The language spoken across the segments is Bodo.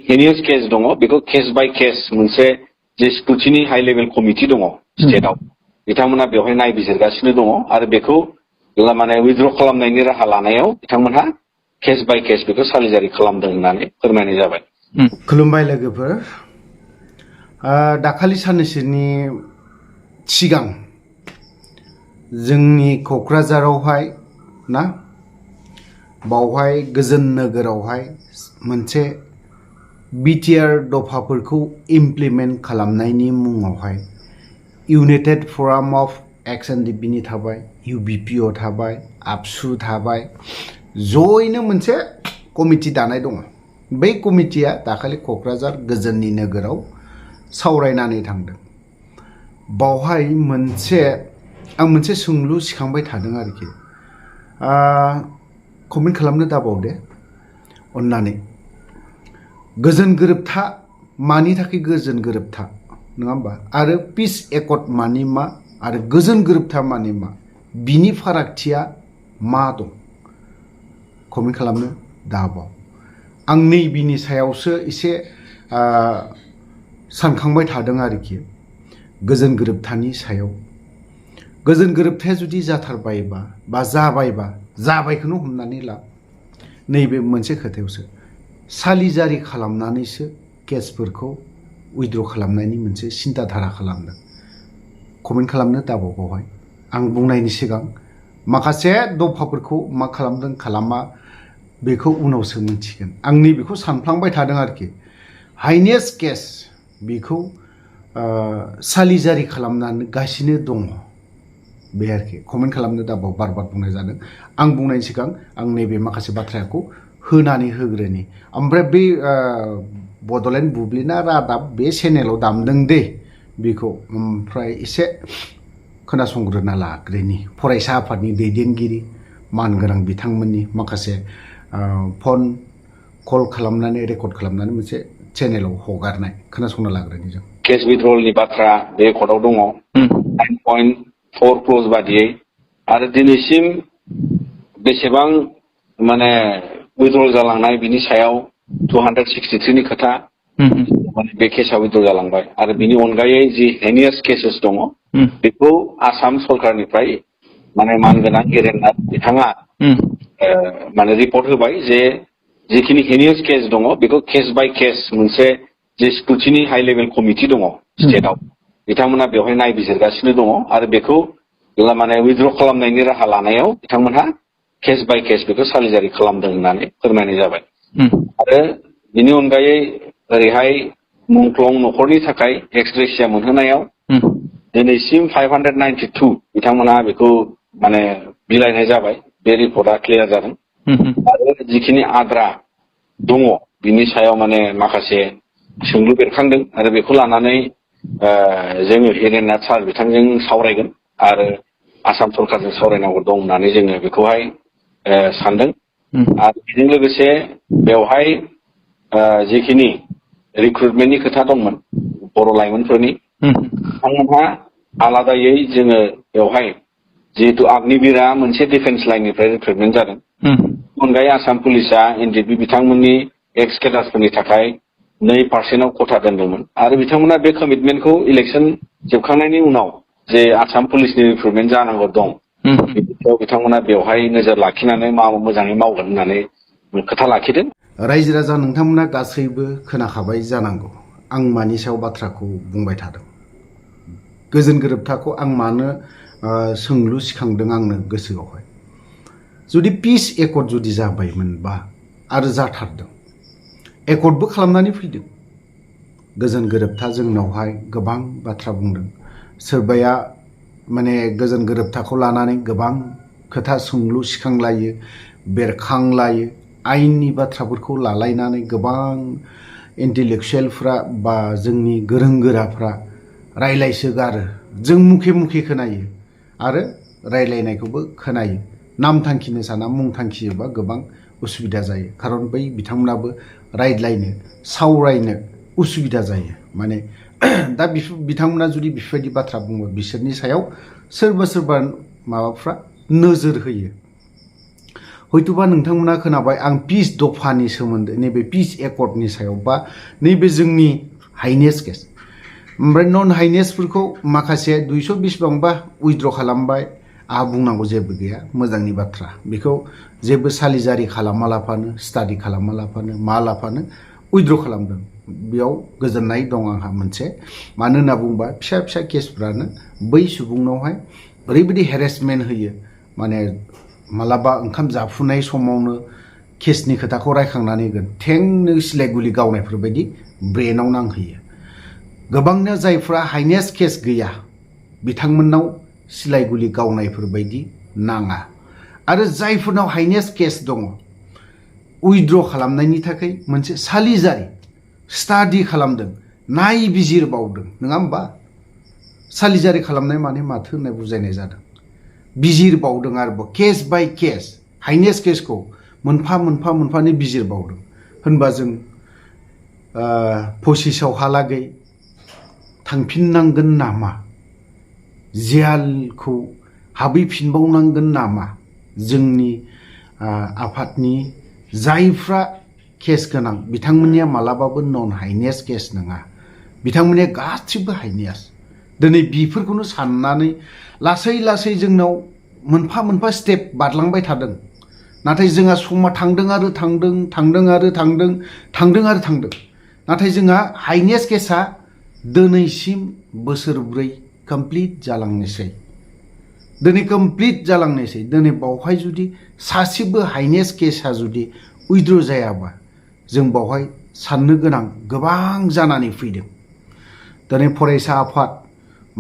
हेनियस केस दङ बेखौ केस बाय केस मोनसे जे स्क्रुटिनि हाइ लेभेल कमिटि दङ स्टेटआव बिथांमोना बेवहाय नायबिजिरगासिनो दङ आरो बेखौ माने उइथड्र खालामनायनि राहा लानायाव बिथांमोनहा केस बाय केस बेखौ सालिजारि खालामदों होननानै फोरमायनाय जाबाय। खुलुमबाय लोगोफोर, दाखालि साननैसोनि सिगां जोंनि क'क्राझारावहाय ना बावहाय गोजोन नोगोरावहाय मोनसे बिटिआर दफाफोरखौ इमप्लिमेन्ट खालामनायनि मुङावहाय united forum of ex N D बिनि थाबाय, इउबिपिअ थाबाय, आबसु थाबाय, जयैनो मोनसे कमिटि दानाय दङ। बै कमिटिया दाखालि क'क्राझार गोजोननि नोगोराव सावरायनानै थांदों। बावहाय आं मोनसे सोंलु सिखांबाय थादों आरोखि, कमेन्ट खालामनो दाबावदे अन्नानै। गोजोन गोरोबथा मानि थाखाय गोजोन गोरोबथा नङा होमबा, आरो पिस एकर्ड मानि मा आरो गोजोन गोरोबथा मानि मा, बिनि फारागथिया मा दं, कमेन्ट खालामनो दाबाव। आं नैबेनि सायावसो एसे सानखांबाय थादों आरोखि, गोजोन गोरोबथानि सायाव। गोजोन गोरोबथाया जुदि जाथारबायबा बा जाबायखौनो हमनानै ला, नैबे मोनसे खोथायावसो सालिजारि खालामनानैसो केसफोरखौ उइथड्र खालामनायनि मोनसे सिन्थाधारा खालामदों। कमेन्ट खालामनो दाबाव बावहाय। आं बुंनायनि सिगां माखासे दफाफोरखौ मा खालामदों खालामा बेखौ उनावसो मिथिगोन। आं नैबेखौ सानफ्लांबाय थादों आरोखि, हाइनेस्ट केस बेखौ सालिजारि खालामनानै गासिनो दङ बे आरोखि। कमेन्ट खालामनो दाबाव बार बुंनाय जादों। आं बुंनायनि सिगां आं नैबे माखासे बाथ्राखौ होनानै होग्रोनि, ओमफ्राय बै बड'लेण्ड बुब्लिना रादाब बे चेनेलाव दामदों दे बेखौ, ओमफ्राय एसे खोनासंग्रोना लाग्रोनि। फरायसा आफादनि दैदेनगिरि मानगोनां बिथांमोननि माखासे फन कल खालामनानै रेकर्ड खालामनानै मोनसे चेनेलाव हगारनाय, खोनासंना लाग्रोनि जों। केस उइथड्रलनि बाथ्रा बे रेकर्डआव दङ 9.4 क्ल'ज बादियै, आरो दिनैसिम बेसेबां माने उइथड्रल जालांनाय बिनि सायाव 263 नि खोथा माने बे केसआ उइथड्रल जालांबाय। आरो बिनि अनगायै जि हेनियास केसेस दङ बेखौ आसाम सरकारनिफ्राय माने मानगोनां गेरेन्ना बिथाङा माने रिपर्ट होबाय जे जिखिनि हेनियास केस दङ बेखौ केस बाय केस मोनसे जे स्क्रुटिनि हाइ लेभेल कमिटि दङ स्टेटआव बिथांमोना बेवहाय नायबिजिरगासिनो दङ आरो बेखौ माने उइथड्र खालामनायनि राहा लानायाव बिथांमोनहा केस बाय केस बेखौ सालिजारि खालामदों होननानै फोरमायनाय जाबाय। आरो बिनि अनगायै ओरैहाय मुंख्लं न'खरनि थाखाय एक्सग्रेसिया मोनहोनायाव दिनैसिम 592 बिथांमोनहा बेखौ माने बिलाइनाय जाबाय। बे रिपर्टआ क्लियार जादों। आरो जिखिनि आद्रा दङ बिनि सायाव माने माखासे सोंलु बेरखांदों आरो बेखौ लानानै जोङो एरेना सार बिथांजों सावरायगोन आरो आसाम सरकारजों सावरायनांगौ दं होननानै जोङो बेखौहाय सानदों। आरो बेजों लोगोसे बेवहाय जिखिनि रिक्रुटमेन्टनि खोथा दंमोन बर' लाइमोनफोरनि, बिथांमोनहा आलादायै जोङो बेवहाय जिहेतु आग्निबिरा मोनसे डिफेन्स लाइननिफ्राय रिक्रुटमेन्ट जादों, अनगायै आसाम पुलिसा एनडिबि बिथांमोननि एक्स केडार्सफोरनि थाखाय 2% खथा दोनदोंमोन आरो बिथांमोना बे कमिटमेन्टखौ इलेक्सन जोबखांनायनि उनाव जे आसाम पुलिसनि रिक्रुटमेन्ट जानांगौ दं बेखौ बिथांमोना बेवहाय नोजोर लाखिनानै मोजाङै मावगोन होननानै खोथा लाखिदों। रायजो राजा नोंथांमोना गासैबो खोनाखाबाय जानांगौ आं मानि सायाव बाथ्राखौ बुंबाय थादों। गोजोन गोरोबथाखौ आं मानो सोंलु सिखांदों आंनो गोसोआवहाय, जुदि पिस एकर्ड जुदि जाबायमोनबा आरो जाथारदों, एकर्डबो खालामनानै फैदों, गोजोन गोरोबथा जोंनावहाय गोबां बाथ्रा बुंदों, सोरबाया माने गोजोन गोरोबथाखौ लानानै गोबां खोथा सोंलु सिखांलायो, बेरखांलायो, आयेननि बाथ्राफोरखौ लालायनानै गोबां इन्टेलेक्सुयेलफ्रा बा जोंनि गोरों गोराफ्रा रायलायसोगारो। जों मुखे मुखे खोनायो आरो रायलायनायखौबो खोनायो। नाम थांखिनो साना, मुं थांखियोबा गोबां उसुबिदा जायो, खारन बै बिथांमोनाबो रायज्लायनो सावरायनो उसुबिदा जायो। माने दा बिथांमोना जुदि बेफोरबायदि बाथ्रा बुङो, बिसोरनि सायाव सोरबा माबाफ्रा नोजोर होयो। हयतोबा नोंथांमोना खोनाबाय आं पिस दफानि सोमोन्दै नैबे पिस एकर्डनि सायाव बा नैबे जोंनि हाइनेस केस ओमफ्राय नन हाइनेसफोरखौ माखासे 200 बेसेबांबा उइथड्र खालामबाय आहा बुंनांगौ जेबो गैया मोजांनि बाथ्रा बेखौ जेबो सालिजारि खालामा लाफानो स्टाडि खालामा लाफानो मा लाफानो उइथड्र खालामदों बेयाव गोजोननाय दं आंहा मोनसे मानो होनना बुंबा फिसा फिसा केसफ्रानो बै सुबुंनावहाय ओरैबायदि हेरेसमेन्ट होयो माने मालाबा ओंखाम जाफुनाय समावनो केसनि खोथाखौ रायखांनानै थेंनो सिलाय गुलि गावनायफोर बायदि ब्रेनाव नांहोयो गोबांनो जायफ्रा हाइनेस केस गैया बिथांमोननाव सिलाय गुलि गावनायफोर बायदि नाङा आरो जायफोरनाव हाइनेस केस दङ उइथड्र खालामनायनि थाखाय मोनसे सालिजारि स्टाडि खालामदों नायबिजिरबावदों नङा होमबा सालिजारि खालामनाय माने माथो होननाय बुजायनाय जादों बिजिरबावदों आरोबाव केस बाय केस हाइनेस केसखौ मोनफा मोनफानि बिजिरबावदों होनबा जों 25 हालागै थांफिननांगोन नामा जेलखौ हाबहैफिनबावनांगोन नामा जोंनि आफादनि जायफ्रा केस गोनां बिथांमोननिया मालाबाबो नन हाइनेस केस नङा बिथांमोननिया गासिबो हाइनेस दिनै बेफोरखौनो साननानै लासै लासै जोंनाव मोनफा मोनफा स्टेप बारलांबाय थादों नाथाय जोंहा समा थांदों आरो थांदों नाथाय जोंहा हाइनेस केसा दिनैसिम बोसोरब्रै कमप्लिट जालांनोसै दिनै बावहाय जुदि सासेबो हाइनेस केसा जुदि उइथड्र जायाबा जों बावहाय साननो गोनां गोबां जानानै फैदों दिनै फरायसा आफाद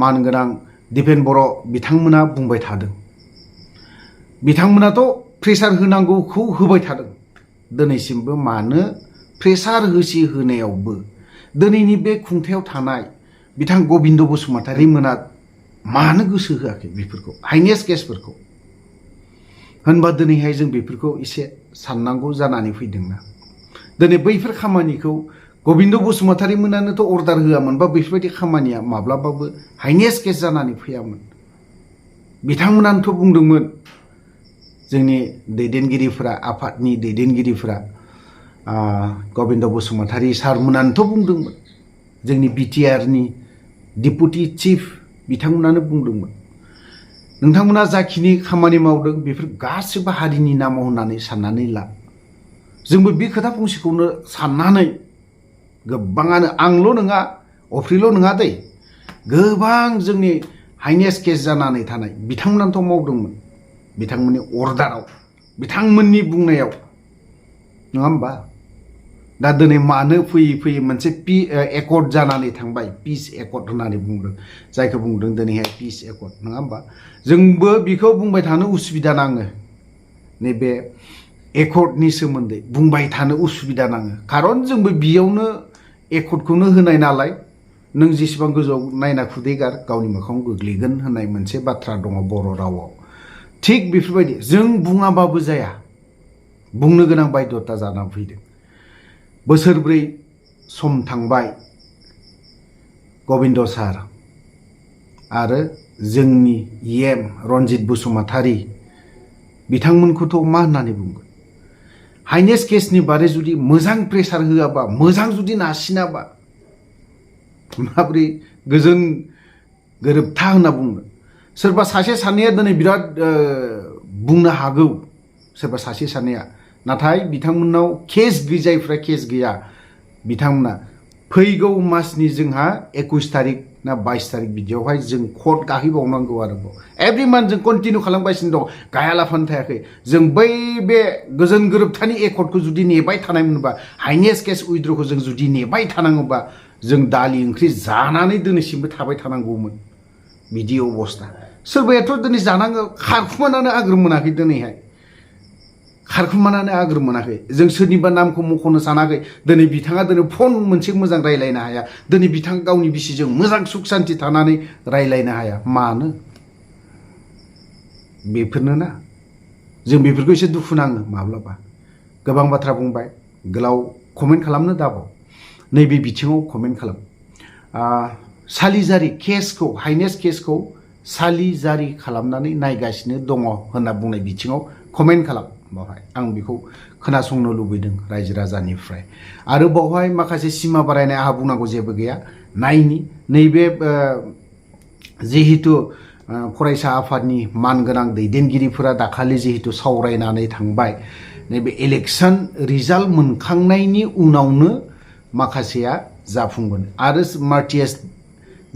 मानगोनां दिपेन बर' बिथांमोना बुंबाय थादों बिथांमोनाथ' प्रेसार होनांगौखौ होबाय थादों दिनैसिमबो मानो प्रेसार होसि होनायावबो दिनैनि बे खुंथायाव थानाय बिथां गबिन्द बसुमतारी मोना मानो गोसो होआखै बेफोरखौ हाइनेस केसफोरखौ होनबा दिनैहाय जों बेफोरखौ एसे साननांगौ जानानै फैदोंना दिनै बैफोर खामानिखौ गबिन्द बसुमतारी मोनानोथ' अर्डार होआमोनबा बेफोरबायदि खामानिया माब्लाबाबो हाइनेस केस जानानै फैयामोन बिथांमोनानोथ' बुंदोंमोन जोंनि दैदेनगिरिफोरा आफादनि दैदेनगिरिफोरा गबिन्द बसुमतारी सारमोनानोथ' बुंदोंमोन जोंनि बिटिआरनि डिपुटि चिफ बिथांमोनानो बुंदोंमोन नोंथांमोना जाखिनि खामानि मावदों बेफोर गासिबो हारिनि नामाव होननानै साननानै ला जोंबो बे खोथा फंसेखौनो साननानै गोबाङानो आंल' नङा अफ्रिल' नङा दै गोबां जोंनि हाइनेस केस जानानै थानाय बिथांमोनानोथ' मावदोंमोन बिथांमोननि अर्डाराव बिथांमोननि बुंनायाव नङा होमबा दा दिनै मानो फैयै मोनसे एकर्ड जानानै थांबाय पिस एकर्ड होननानै बुंदों जायखौ बुंदों दिनैहाय पिस एकर्ड नङा होमबा जोंबो बेखौ बुंबाय थानो उसुबिदा नाङो नैबे एकर्डनि सोमोन्दै बुंबाय थानो उसुबिदा नाङो खारन जोंबो बेयावनो एकर्डखौनो होनाय नालाय नों जेसेबां गोजौआव नायना खुदै गार गावनि मोखाङाव गोग्लैगोन होननाय मोनसे बाथ्रा दङ बर' रावाव थिग बेफोरबायदि जों बुङाबाबो जाया बुंनो गोनां बायध'ता जानानै फैदों बोसोरब्रै सम थांबाय गबिन्द सार आरो जोंनि इएम रन्जित बसुमतारी बिथांमोनखौथ' मा होननानै बुंगोन हाइनेस केसनि बारै जुदि मोजां प्रेसार होआबा मोजां जुदि नारसिनाबा माबोरै गोजोन गोरोबथा होनना बुंनो सोरबा सासे सानैया दिनै बिराद बुंनो हागौ सोरबा सासे सानैया नाथाय बिथांमोननाव केस जायफ्रा केस गैया बिथांमोना फैगौ मासनि जोंहा 21 तारिख ना 22 तारिख बिदियावहाय जों कर्ट गाहैबावनांगौ आरोबाव एभ्रि मान्थ जों कन्टिनिउ खालामगासिनो दं गायालाफानो थायाखै जों बै बे गोजोन गोरोबथानि एकर्डखौ जुदि नेबाय थानायमोनबा हाइनेस केस उइथड्रखौ जों जुदि नेबाय थानाङोबा जों दालि ओंख्रि जानानै दिनैसिमबो थाबाय थानांगौमोन बिदि अबस्था सोरबायाथ' दिनै जानांगौ खारखुमानानै आग्रोम मोनाखै दिनैहाय खारखुमानानै आग्रोम मोनाखै जों सोरनिबा नामखौ मख'नो सानाखै दिनै बिथाङा दिनै फन मोनसे मोजां रायलायनो हाया दिनै बिथां गावनि बिसिजों मोजां सुख सान्ति थानानै रायलायनो हाया मानो बेफोरनो ना जों बेफोरखौ एसे दुखु नाङो माब्लाबा गोबां बाथ्रा बुंबाय गोलाव कमेन्ट खालामनो दाबाव नैबे बिथिङाव कमेन्ट खालाम सालिजारि केसखौ हाइनेस केसखौ सालिजारि खालामनानै नायगासिनो दङ होनना बुंनाय बिथिङाव कमेन्ट खालाम बावहाय आं बेखौ खोनासंनो लुबैदों रायजो राजानिफ्राय आरो बावहाय माखासे सिमा बारायनाय आहा बुंनांगौ जेबो गैया नायनि नैबे जिहेतु फरायसा आफादनि मानगोनां दैदेनगिरिफोरा दाखालि जिहेतु सावरायनानै थांबाय नैबे इलेक्शन रिजाल्ट मोनखांनायनि उनावनो माखासेया जाफुंगोन आरो मार्टियास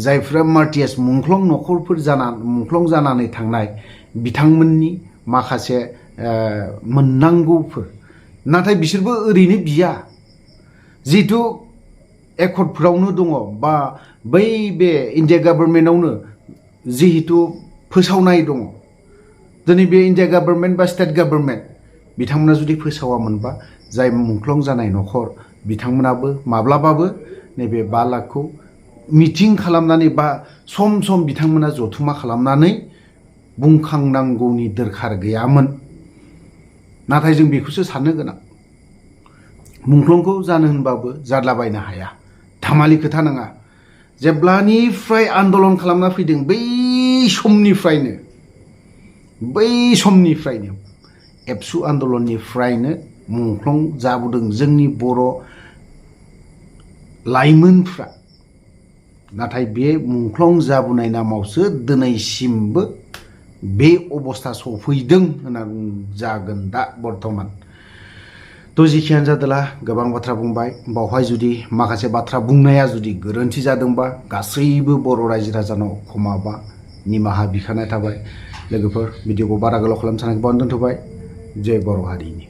जायफ्रा मार्टियास मुंख्लं नखरफोर मुंख्लं जानानै थांनाय बिथांमोननि माखासे मोननांगौफोर नाथाय बिसोरबो ओरैनो बिया जिहेतु एकर्डफोरावनो दङ बा बै बे इन्डिया गभर्नमेन्टआवनो जिहेतु फोसावनाय दङ दिनै बे इन्डिया गभर्नमेन्ट बा स्टेट गभर्नमेन्ट बिथांमोना जुदि फोसावामोनबा जाय मुंख्लं जानाय नखर बिथांमोनाबो माब्लाबाबो नैबे 5 लाखखौ मिटिं खालामनानै बा सम सम बिथांमोना जथुमा खालामनानै बुंखांनांगौनि दरखार गैयामोन नाथाय जों बेखौसो साननो गोनां मुंख्लंखौ जानो होनबाबो जाद्लाबायनो हाया धामालि खोथा नङा जेब्लानिफ्राय आन्दलन खालामना फैदों बै समनिफ्रायनो एबसु आन्दलननिफ्रायनो मुंख्लं जाबोदों जोंनि बर' लाइमोनफ्रा नाथाय बे मुंख्लं जाबोनाय नामावसो दिनैसिमबो बे अबस्था सफैदों होनना जागोन दा बर्तमान तो जिखियानो जादोला गोबां बाथ्रा बुंबाय बावहाय जुदि माखासे बाथ्रा बुंनाया जुदि गोरोन्थि जादोंबा गासैबो बर' रायजो राजानाव खमाबा निमाहा बिखानाय थाबाय लोगोफोर भिडिअखौ बारा गोलाव खालामनो सानाखैबा दोनथ'बाय जय बर' हारिनि